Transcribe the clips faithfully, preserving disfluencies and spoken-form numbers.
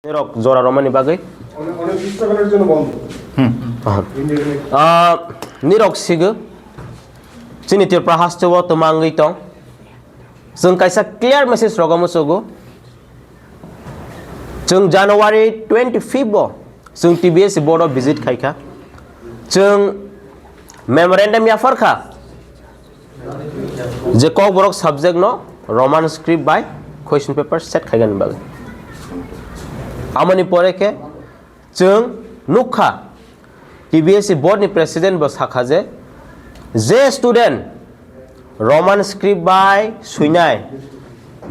Nirok jora romani bagwi. অনেক, অনেক স্ট্রাগলের জন্য বন্ধ। Aha. ইন্ডিয়া গেলে Ah, nirok sigo. Chini Tripura haste o twma wngwi tong. Chwng kaisa clear message rogo muchugo. Chwng January twenty fifth o chwng T B S board o visit khaikha. Chwng memorandum yapharkha. Je Kokborok subject no Roman script bai question paper set khaigani bagwi. Amoni pore khe chwng nukha T B S board ni president bo sakha je, je student Roman script bai swinai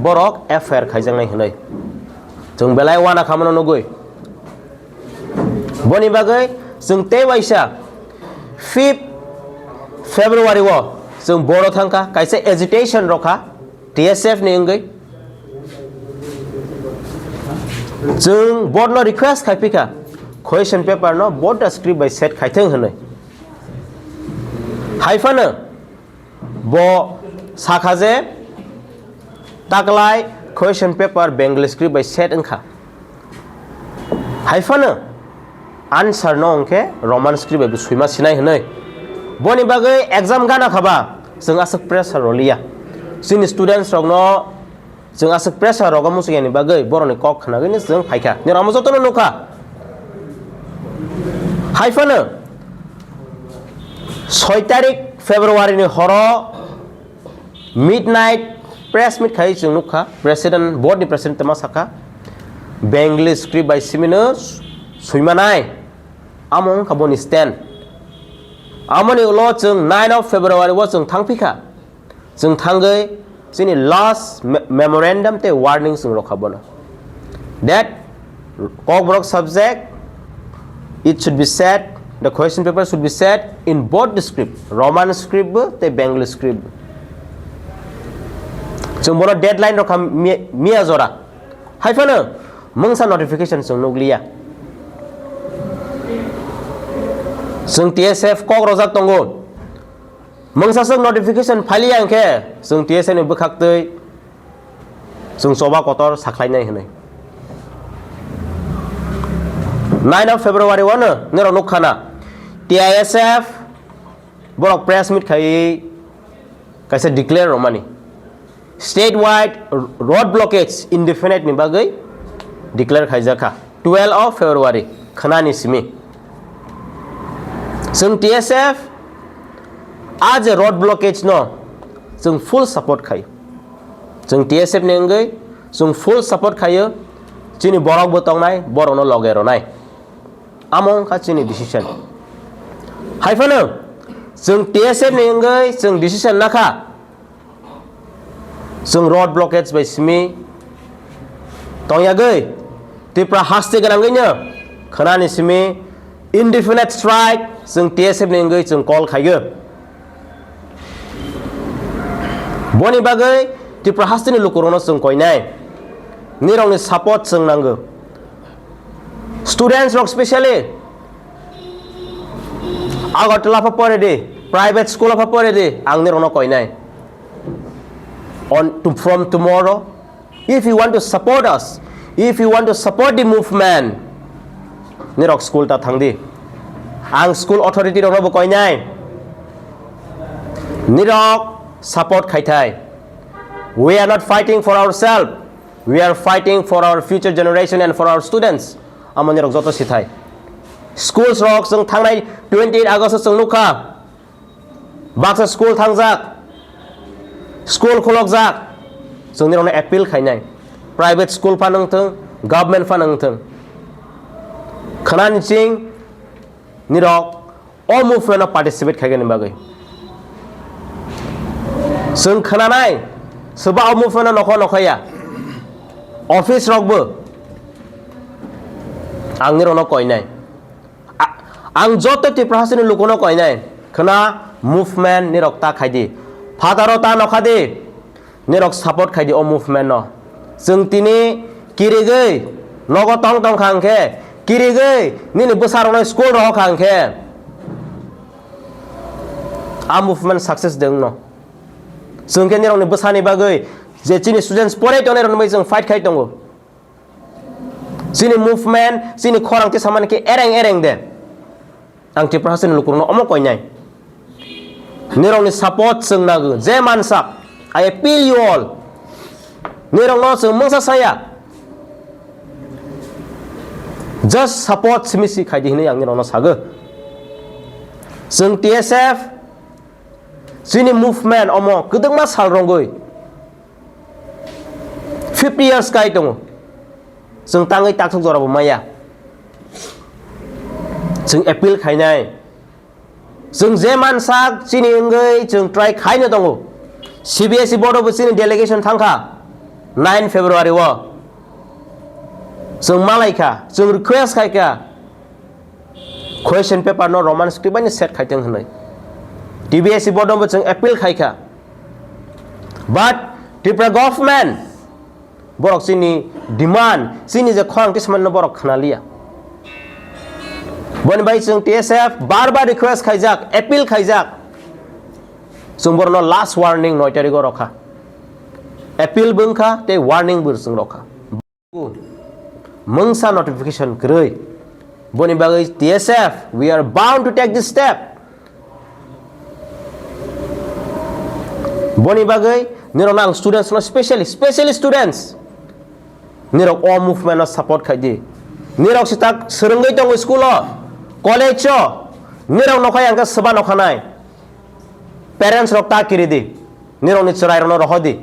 borok F I R khaijaknai hwnwi. Chwng belai wana khamano nugwi. Boni bagwi chwng tei waisa fifth February o chwng board o thangkha, kaisa agitation rokha T S F ni wngwi. Chwng board no request khaipikha, question paper no board da script bai set khaithwng hwnwi. Haiphano bo sakha je taklai question paper Bengali script bai set wngkha. Haiphano answer no hwnkhe Roman script bai bo swima sinai hwnwi. Boni bagwi exam gana khaba chwng aswk pressure roliya. Chini students rokno chwng aswk pressure rogo muchung yani bagwi borokni kok khnagwino chwng phaikha. Nirok omo jotono nukha. Haiphano soi tarik February ni horo midnight press meet khai chwng nukha, president, board ni president tama sakha, Bengali script bai simino suimanai, amo wngkha boni stand. Amoni ulo chwng nine of February o chwng thangphikha, chwng thangwi chini last me-, memorandum tei warning chwng rokha bono. That Kokborok subject, it should be set, the question paper should be set in both the script, Roman script bo tei Bengali script bo. Chwng bono deadline rokha mi-, miya jora. Haiphano mungsa notification chwng nukliya. Chwng T S F kok rojak tongo. Mungsa chwng notification phailiya hwnkhe chwng T S F ni bwkhaktwi chwng choba kotor sakhlainai hwnwi. Nine of February o no norok nukha na, T I S F borok press meet khaiwi kaisa declare romani. Statewide road blockage indefinite ni bagwi declare khaijakha twelve of February khwnani simi. Chwng T S F a je road blockage no chwng full support khai. Chwng T S F ni wngwi chwng full support khaio. Chini borok bo tongnai, borokno loge ronai. Amo wngkha chini decision. Haiphano chwng T S F ni wngwi chwng decision nakha. Chwng road blockage bai simi tongyagwi Tripura haste gwnangwino khwnani simi indefinite strike chwng T S F ni wngwi chwng call khaigo. Boni bagwi Tripura hasteni lukurokno chwng koinai. Nirokni support chwng nango. Students rok specially Agartala pha pore di, private school pha pore di, ang nirokno koinai. On to, from tomorrow, if you want to support us, if you want to support the movement, nirok school ta thang di. Ang school authority rokno bo koinai. Nirok support khai thai. We are not fighting for ourselves. We are fighting for our future generation and for our students. Amo nirok joto sithai. Schools rok chwng thangnai twenty eight August o chwng nukha. Baksa school thangjak. School khulokjak. Chwng nirokno appeal khainai. Private school pha nangthwng, government pha nangthwng. Khwnani ching nirok o movement o participate khaigani bagwi. Chwng khwnanai, swba o movement o nokho nokhaya. Office rokbo ang nirokno koinai. A-, ang joto Tripura hasteni lukuno koinai. Khwna movement nirok ta khaidi. Phataro ta nokhadi. Nirok support khaidi o movement no. Chwng tini kirigwi nogo tong tong kha hwnkhe, kirigwi nini bwsarokno school rohor kha hwnkhe, a movement success de wngno. Chwng khe nirokni bwsani bagwi je chini students porai tongnai rokni bagwi chwng fight khai tongo. Chini movement, chini khorang tei samani khe ereng ereng de. Ang Tripura hasteni lukurokno omo koinai. Nirokni support chwng nago. Je mansak, I appeal you all. Nirokno chwng mungsa saya. Just support simi si khaidi hinwi ang nirokno sago. Chwng T S F, chini movement omo kwdwkma sal rwngwi fifty years kai tongo. Chwng tangwi taksuk jorabo maya. Chwng appeal khainai. Chwng je mansak chini wngwi chwng try khaino tongo. C B S E board bo chini delegation thangkha nine February o. Chwng malaikha, chwng request khaikha. Question paper no Roman script bai set khaiteng hwnwi. T B S E board no bo chwng appeal khaikha. But Tripura government borok chini demand, chini je khorang tei samani no borok khna liya. Boni bai chwng T S F bar bar request khaijak, appeal khaijak. Chwng borokno last warning noi tarikh o rokha. Appeal bo wngkha tei warning bo chwng rokha. Mungsa notification kwrwi. Boni bagwi T S F, we are bound to take this step. Boni bagwi nirokno ang students no specially, specially students, nirok o movement no support khai di. Nirok sitak swrwngwi tongo school o, college o, nirok nokhai ang khe swba nokhanai. Parents rok ta kiri di, nirokni chwrairokno rohor di.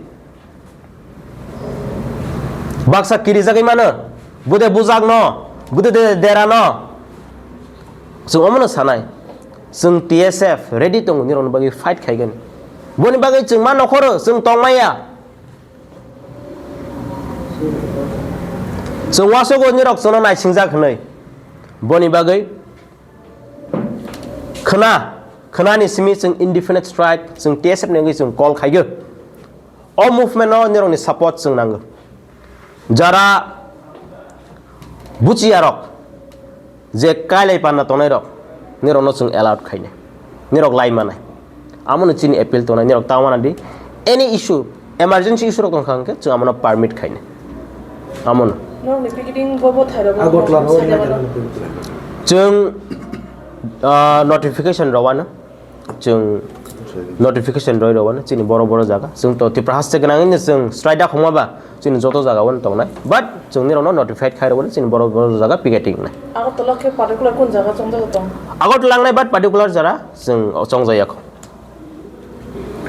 Baksa kirijagwi mano, bude bujakno, bude de-, derano. Chwng omono sanai. Chwng T S F ready tongo nirokni bagwi fight khaigani. Boni bagwi chwng ma nokhoro, chwng tongmaya. Chwng wasogo nirok chwngno naisingjak hwnwi. Boni bagwi khna, khnani simi chwng indefinite strike, chwng T S F ni wngwi chwng call khaigo. O movement no nirokni support chwng nango. Jara buchiyarok, je kailai panda tongnai rok, nirokno chwng allowed khainai, nirok lai manai. Amono chini appeal tongnai, nirok ta wana di, any issue, emergency issue rok tongkha hwnkhe chwng amono permit khainai. Amono. Norokni picketing bo bo thairok bo Agartala bo rok saida naikhe mano. Chwng, ah, notification rwano. Chwng notification roi rwano chini boro boro jaga. Chwng to Tripura haste gwnangwino chwng strike da khongma ba chini joto jaga o tongnai. But chwng nirokno notified khai rwano chini boro boro jaga picketing nai. Agartala khe particular kun jaga chongjak tong? Agartala nai but particular jara chwng chongjaya kho.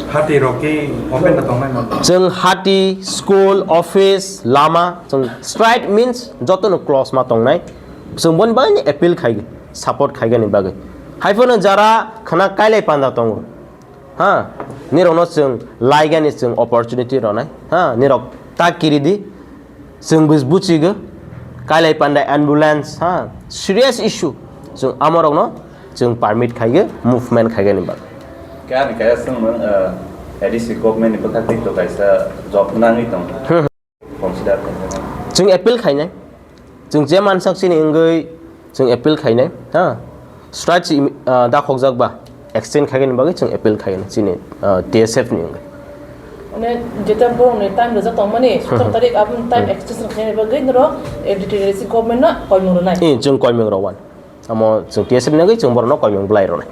Hati rok khe open na tongnai man. Chwng hati, school, office, lama, chwng strike means joto no close ma tongnai. Chwng boni bagwi appeal khai, support khaigani bagwi. Haiphano jara khna kailai panda tongo. Ha, nirokno chwng laigani chwng opportunity rwnai. Ha, nirok ta kiri di. Chwng bus buchigo. Kailai panda ambulance, ha, serious issue. Chwng amorokno chwng permit khaigo, movement khaigani bagwi. Kaya ni kaya chwng, uh, A D C government ni bwkhak twi to kaisa job nangwi tong. Hmm. Consider khainai. Chwng appeal khainai. Chwng je mansak chini wngwi chwng appeal khainai. Ha? Strike si, ah, da khokjak ba extend khaigani bagwi chwng appeal khainai chini, ah, T S F ni wngwi. Mane jeta borokni time rwjak tongmani, hmm, sotoro tarik aboni time, hmm, extension khainai bagwi noro, eh, D T D C government no koimung rwnai. Eh, chwng koimung rw wan. Amo chwng T S F ni wngwi chwng borokno koimung bwlai rwnai.